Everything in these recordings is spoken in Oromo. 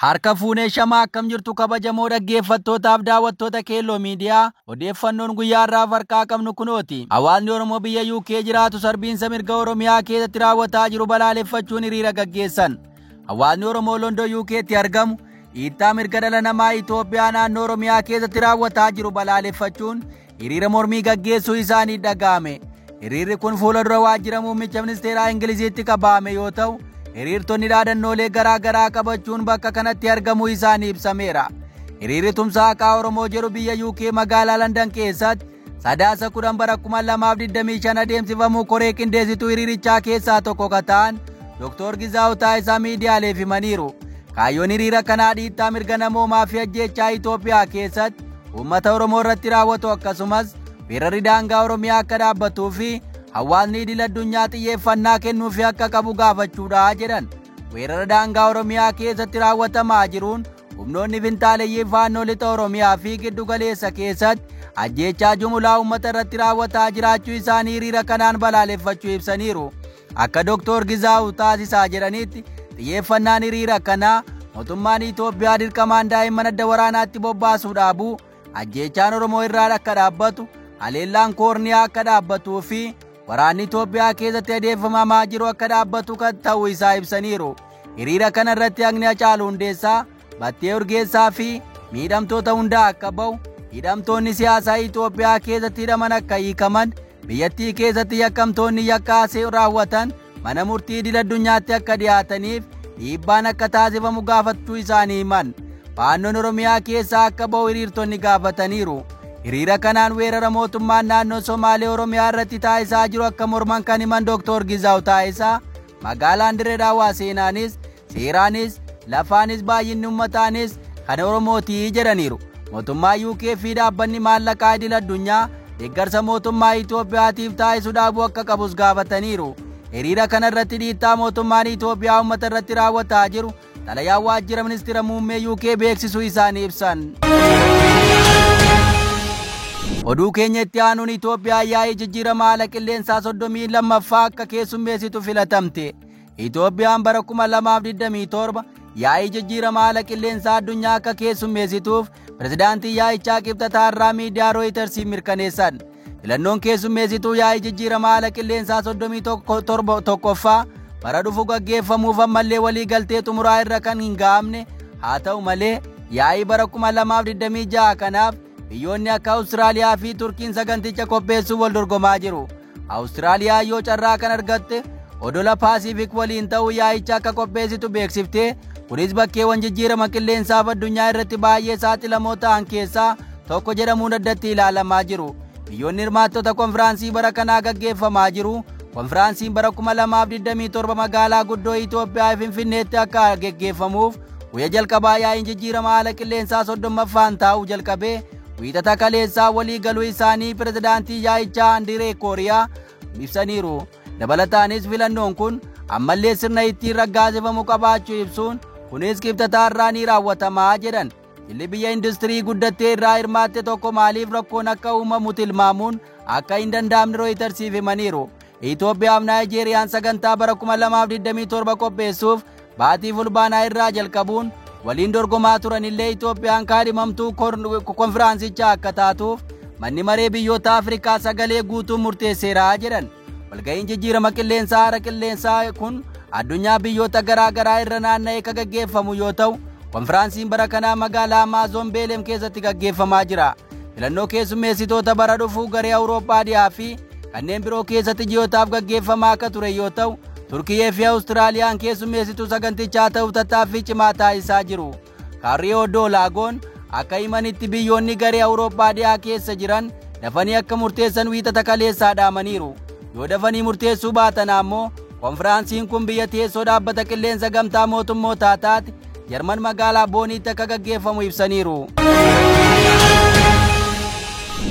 Harka fuunee shamaa akkam jirtu kabajamoo dhaggeeffattootaaf daawwattoota Keelloo Miidiyaa, odeeffannoon guyyaa har'aaf harkaa qabnu kunooti. Hawaasni Oromoo biyya UK jiraatu sarbiinsa mirga Oromiyaa keessatti raawwataa jiru balaaleffachuun hiriira gaggeessan. Hawaasni Oromoo London UK'tti argamu dhiittaa mirga dhala namaa Itoophiyaa naannoo Oromiyaa keessatti raawwataa jiru balaaleffachuun hiriira mormii gaggeessuu isaanii dhaga'ame. Hiriirri kun fuula dura waajjira muummicha ministeeraa Ingiliziitti qabame yoo ta'u, hiriirtonni dhaadannoolee garaa garaa qabachuun bakka kanatti argamuu isaanii ibsameera. Hiriirri tumsa haqaa Oromoo jedhu biyya UK magaalaa London keessatti Sadaasa 10 bara 2025 adeemsifamuu koree qindeessituu hiriirichaa keessaa tokko kan ta'an Dr. Gizaaw Taayisaa miidiyaaleef himaniiru. Kaayyoon hiriira kanaa dhiittaa mirga namoomaa fi ajjeechaa Itoophiyaa keessatti uummata Oromoo irratti raawwatu, akkasumas weerarri daangaa Oromiyaa akka dhaabbatuu fi hawaasni idil addunyaa xiyyeeffannaa kennuufi akka qabu gaafachuudha jedhan. Weerara daangaa Oromiyaa keessatti raawwatamaa jiruun humnoonni fintaaleeyyii Faannoo lixa Oromiyaa fi giddu galeessa keessatti ajjeechaa jumlaa uummata irratti raawwataa jiraachuu isaanii hiriira kanaan balaaleffachuu ibsaniiru. Akka Dr. Gizaaw Taasisaa jedhanitti, xiyyeeffannaan hiriira kanaa mootummaan Itoophiyaa dirqamaan daa'imman adda waraanaatti bobbaasuu dhaabuu, ajjeechaan Oromoo irraa akka dhaabbatu, haleellaan koorniyaa akka dhaabbatuu fi waraanni Itoophiyaa keessatti adeemsifamaa jiru akka dhaabbatu kan ta'uu isaa ibsaniiru. Hiriira kana irratti haqni Hacaaluu Hundeessaa, Battee Urgeessaa fi miidhamtoota hundaa akka ba'u, hidhamtoonni siyaasaa Itoophiyaa keessatti hidhaman akka hiikaman, biyyattii keessatti yakkamtoonni yakkaa raawwatan mana murtii idil addunyaatti akka dhiyaataniif dhiibbaan akka taasifamu gaafachuu isaanii himan. Faannoon Oromiyaa keessaa akka ba'u hiriirtonni gaafataniiru. Hiriira kanaan weerara mootummaan naannoo Somaalee Oromiyaa irratti taasisaa jiru akka morman kan himan Dr. Gizaaw Taayisaa, magaalaan Dirree Daawwaa seenaanis, seeraanis, lafaanis, baay'inni uummataanis kan Oromootii jedhaniiru. Mootummaa UK fi dhaabbanni maallaqaa idil addunyaa deeggarsa mootummaa Itoophiyaatiif taasisu dhaabuu akka qabus gaafataniiru. Hiriira kana irratti dhiittaa mootummaan Itoophiyaa uummata irratti raawwataa jiru xalayaa waajjira ministeera muummee UK beeksisuu isaanii ibsan. Oduu keenya itti aanuun, Itoophiyaa yaa'ii jijjiirama haala qilleensaa 32ffaa akka keessummeessitu filatamte. Itoophiyaan bara 2027 yaa'ii jijjiirama haala qilleensaa addunyaa akka keessummeessituuf pirezidaantii yaa'ichaa Qibxataa irraa miidiyaa Rooyitersiif mirkaneessan. Filannoon keessummeessituu yaa'ii jijjiirama haala qilleensaa 31ffaa bara dhufu gaggeeffamuuf ammallee walii galtee xumuraa irra kan hin ga'amne haa ta'u malee, yaa'ii bara 2026 kanaaf biyyoonni akka Awustiraaliyaa fi Turkiin saganticha qopheessuuf wal dorgomaa jiru. Awustiraaliyaa yoo carraa kan argatte odola Paasifiik waliin ta'uu yaa'icha akka qopheessitu beeksiftee, kunis bakkeewwan jijjiirama qilleensaaf addunyaa irratti baay'ee saaxilamoo ta'an keessaa tokko jedhamuun addatti ilaalamaa jiru. Biyyoonni hirmaattota konfiraansii bara kanaa gaggeeffamaa jiru. Konfiraansiin bara 2027 magaalaa guddoo Itoophiyaa Finfinneetti akka gaggeeffamuuf guyyaa jalqabaa yaa'iin jijjiirama haala qilleensaa 30ffaan taa'uu jalqabee wiixata kaleessaa walii galuu isaanii pirezidaantii yaa'ichaa Andiree Kooriyaa ibsaniiru. Dabalataanis filannoon kun ammallee sirna ittiin raggaasifamu qabaachuu ibsuun, kunis Qibxataa irraa ni raawwatamaa jedhan. Jilli biyya industirii guddattee irraa hirmaatte tokko maaliif rakkoon akka uumamu tilmaamuun akka hin danda'amne Rooyitersiif himaniiru. Itoophiyaaf Naayijeeriyaan sagantaa bara 2027 qopheessuuf baatii Fulbaanaa irraa jalqabuun waliin dorgomaa turanillee, Itoophiyaan kaadhimamtuu konfiraansichaa akka taatuuf manni maree biyyoota Afrikaa sagalee guutuu murteesseera jedhan. Walga'iin jijjiirama qilleensaa haala qilleensaa kun addunyaa biyyoota garaa garaa irra naanna'ee kan gaggeeffamu yoo ta'u, konfiraansiin bara kanaa magaalaa Amaazoon Beelem keessatti gaggeeffamaa jira. Filannoo keessummeessitoota bara dhufuu garee Awurooppaa dhiyaa fi kanneen biroo keessatti ji'ootaaf gaggeeffamaa akka ture yoo ta'u, Turkiyyee fi Awustiraaliyaan keessummeessituu sagantichaa ta'uuf tattaaffii cimaa taasisaa jiru. Kaariyoo Doolaagoon akka himanitti, biyyoonni garee Awurooppaa dhiyaa keessa jiran dafanii akka murteessan wiixata kaleessaa dhaamaniiru. Yoo dafanii murteessuu baatan ammoo konfiraansiin kun biyya teessoo dhaabbata qilleensa gamtaa mootummootaa taate Jarman magaalaa Booniitti akka gaggeeffamu ibsaniiru.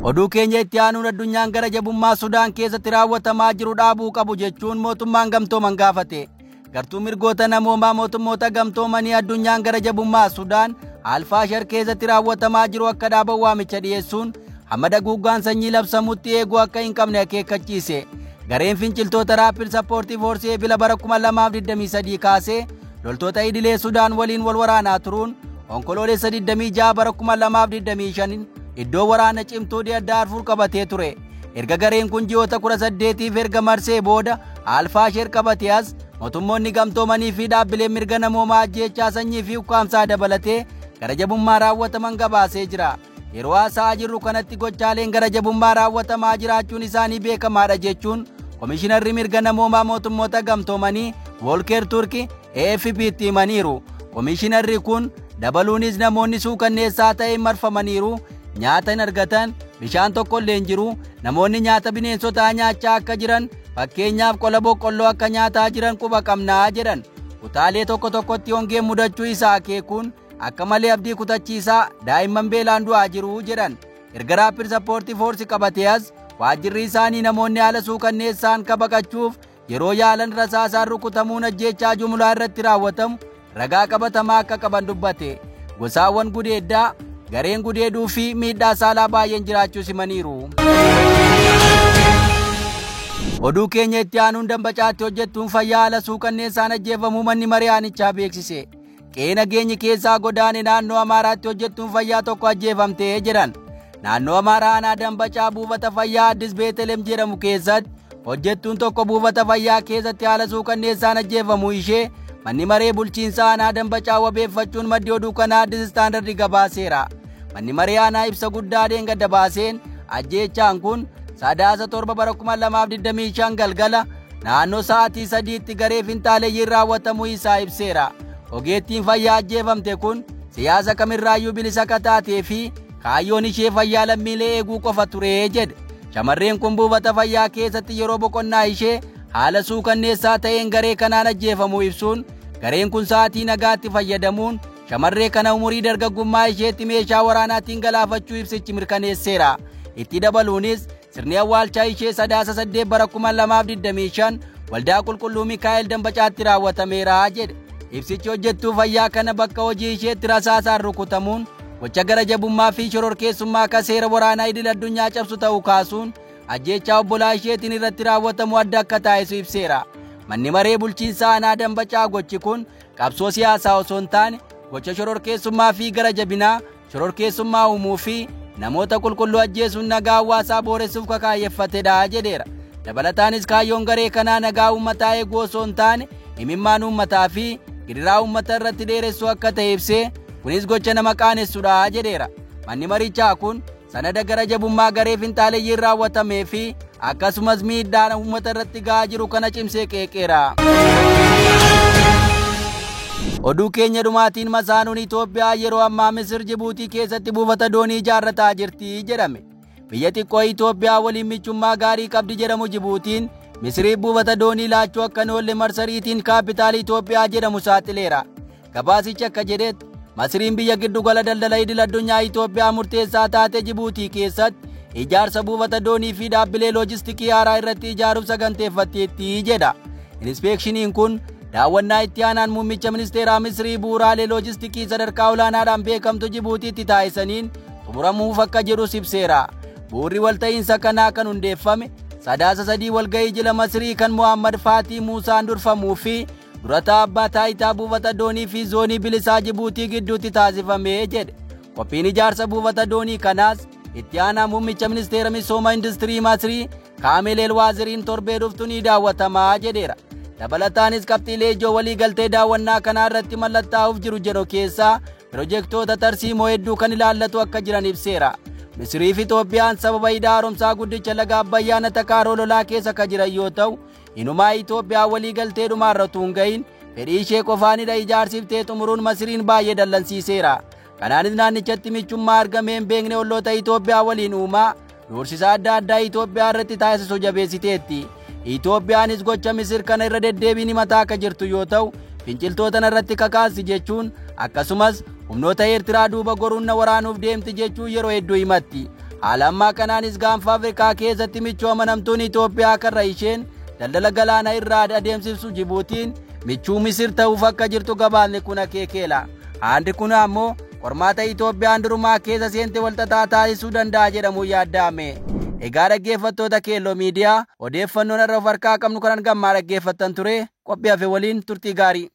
Oduu keenya itti aanuun, addunyaan gara jabummaa Sudaan keessatti raawwatamaa jiru dhaabuu qabu jechuun mootummaan gamtooman gaafate. Gartuu mirgoota namoomaa mootummoota gamtoomanii addunyaan gara jabummaa Sudaan Alfaashar keessatti raawwatamaa jiru akka dhaaban waamicha dhiyeessuun, hamma daguuggaan sanyii labsamutti eeguu akka hin qabne akeekkachiise. Gareen finciltoota Rapid Support Force Ebila bara 2023 kaasee loltoota idilee Sudaan waliin wal waraanaa turuun Onkoloolessa 26 bara 2025 iddoo waraana cimtuu dhiha Daarfur qabatee ture. Erga gareen kun ji'oota 18f erga marsee booda Alfaasheer qabatee as mootummoonni gamtoomanii fi dhaabbileen mirga namoomaa ajjeechaa sanyii fi ukkaamsaa dabalatee gara jabummaa raawwataman gabaasee jira. Yeroo haasa'aa jirru kanatti gochaaleen gara jabummaa raawwatamaa jiraachuun isaanii beekamaadha jechuun Komishinarri mirga namoomaa mootummoota gamtoomanii Volker Turk AFP'tti himaniiru. Komishinarri kun dabaluunis namoonni suukanneessaa ta'een marfamaniiru, nyaata hin argatan, bishaan tokko illee hin jiru, namoonni nyaata bineensotaa nyaachaa akka jiran, fakkeenyaaf qola boqqolloo akka nyaataa jiran quba qabnaa jedhan. Kutaalee tokko tokkotti hongeen mudachuu isaa akeekuun akka malee abdii kutachiisaa daa'imman beelaan du'aa jiru jedhan. Erga Rapid Support Force qabatee as waajjirri isaanii namoonni haala suukanneessaan kabaqachuuf yeroo yaalan rasaasaan rukutamuun ajjeechaa jumlaa irratti raawwatamu ragaa qabatamaa akka qaban dubbate. Gosaawwan gudeeddaa, gareen gudeeduu fi miidhaa saalaa baay'een jiraachuu simaniiru. Oduu keenya itti aanuun Dambacaatti hojjettuun fayyaa haala suukanneessaan ajjeefamuu manni maree aanichaa beeksise. Qe'ee nageenyi keessaa godaane naannoo Amaaraatti hojjettuun fayyaa tokko ajjeefamtee jedhan. Naannoo Amaaraa aanaa Dambacaa buufata fayyaa Addis Beetelem jedhamu keessatti hojjettuun tokko buufata fayyaa keessatti haala suukanneessaan ajjeefamuu ishee manni maree bulchiinsa aanaa Dambacaa wabeeffachuun maddi oduu kanaa Addis Istaandardi gabaaseera. Manni maree aanaa ibsa guddaa dheengadda baaseen ajjeechaan kun Sadaasa 7 bara 2025 galgala naannoo sa'aatii 3tti garee finxaaleeyyiin raawwatamuu isaa ibseera. Ogeettiin fayyaa ajjeefamte kun siyaasa kamirraayyuu bilisa akka taatee fi kaayyoon ishee fayyaa lammiilee eeguu qofa ture jedhe. Shamarreen kun buufata fayyaa keessatti yeroo boqonnaa ishee haala suukanneessaa ta'een garee kanaan ajjeefamuu ibsuun gareen kun sa'aatii nagaatti fayyadamuun shamarree kana umurii dargaggummaa isheetti meeshaa waraanaatiin galaafachuu ibsichi mirkaneesseera. Itti dabaluunis sirni awwaalchaa ishee Sadaasa 8 bara 2025 waldaa qulqulluu Mikaa'el Dambacaatti raawwatameera jedhe. Ibsichi hojjettuu fayyaa kana bakka hojii isheetti rasaasaan rukutamuun gocha gara jabummaa fi shororkeessummaa akka seera waraanaa idil addunyaa cabsu ta'uu kaasuun ajjeechaa obbolaa isheetiin irratti raawwatamu adda akka taasisu ibseera. Manni maree bulchiinsa aanaa Dambacaa gochi kun qabsoo siyaasaa osoo hin taane gocha shororkeessummaa fi gara jabinaa shororkeessummaa uumuu fi namoota qulqulluu ajjeesuun nagaa hawaasaa booressuuf kakaayeffatedha jedheera. Dabalataanis kaayyoon garee kanaa nagaa uummataa eeguu osoo hin taane imimmaan uummataa fi gidiraa uummata irratti dheeressuu akka ta'e ibsee kunis gocha nama qaanessudha jedheera. Manni marichaa kun sanada gara jabummaa garee finxaaleeyyiin raawwatamee fi akkasumas miidhaan uummata irratti ga'aa jiru kana cimsee qeeqeera. Oduu keenya dhumaatiin masaanuun Itoophiyaa yeroo ammaa Misir Jibuutii keessatti buufata doonii ijaarrataa jirti jedhame. Biyya xiqqoo Itoophiyaa waliin michummaa gaarii qabdi jedhamu Jibuutiin Misiriif buufata doonii laachuu akka hin oolle marsariitiin kaapitaalii Itoophiyaa jedhamu saaxileera. Gabaasichi akka jedhetti Masiriin biyya giddugala daldala idil addunyaa Itoophiyaa murteessaa taate Jibuutii keessatti ijaarsa buufata doonii fi dhaabbilee loojistikii haaraa irratti ijaaruuf saganteeffatteetti jedha. Inspeekshiniin kun daawwannaa itti aanaan muummicha ministeeraa Misrii bu'uuraalee loojistikii sadarkaa olaanaadhaan beekamtu Jibuutiitti taasisaniin xumuramuuf akka jedhus ibseera. Bu'uurri walta'iinsa kanaa kan hundeeffame Sadaasa 3 walga'ii jila Masrii kan Muhammad Faatii Muusaan durfamuu fi durataa abbaa taayitaa buufata doonii fi zoonii bilisaa Jibuutii gidduutti taasifame jedhe. Qophiin ijaarsa buufata doonii kanaas itti aanaa muummicha ministeera misooma industirii Masrii Kaamil Elwaaziriin torbee dhuftu ni daawwatamaa jedheera. Dabalataanis qabxiilee ijoo walii galtee daawwannaa kanaa irratti mallattaa'uuf jiru jedhu keessaa pirojektoota tarsiimoo hedduu kan ilaallatu akka jiran ibseera. Misrii fi Itoophiyaan sababa hidha haaromsaa guddicha laga Abbayyaa Natakaaroo lolaa keessa kan jiran yoo ta'u, inumaa Itoophiyaa walii galtee dhumaarra utuu hin gahin fedhii ishee qofaan hidha ijaarsiftee xumuruun Masriin baay'ee dallansiiseera. Kanaanis naannichatti michummaa argamee hin beekne olloota Itoophiyaa waliin uumaa doorsisa adda addaa Itoophiyaa irratti taasisu jabeessiteetti. Itoophiyaanis gocha Misir kana irra deddeebiin himataa akka jirtu yoo ta'u, finciltoota irratti kakaasti jechuun akkasumas humnoota Eertiraa duuba goruun na waraanuuf deemti jechuun yeroo hedduu himatti. Haala ammaa kanaanis gaanfa Afrikaa keessatti michuu amanamtuun Itoophiyaa karra isheen daldala galaana irraa adeemsiftu Jibuutiin michuu Misir ta'uuf akka jirtu gabaasni kun akeekeera. Haalli kun ammoo qormaata Itoophiyaan durumaa keessa seente walxaxaa taasisuu danda'a jedhamuun yaadda'ame. Egaa dhaggeeffattoota Keelloo Miidiyaa odeeffannoon irra of harkaa qabnu kanan gammaa dhaggeeffattan ture qophii hafe waliin turtii gaarii.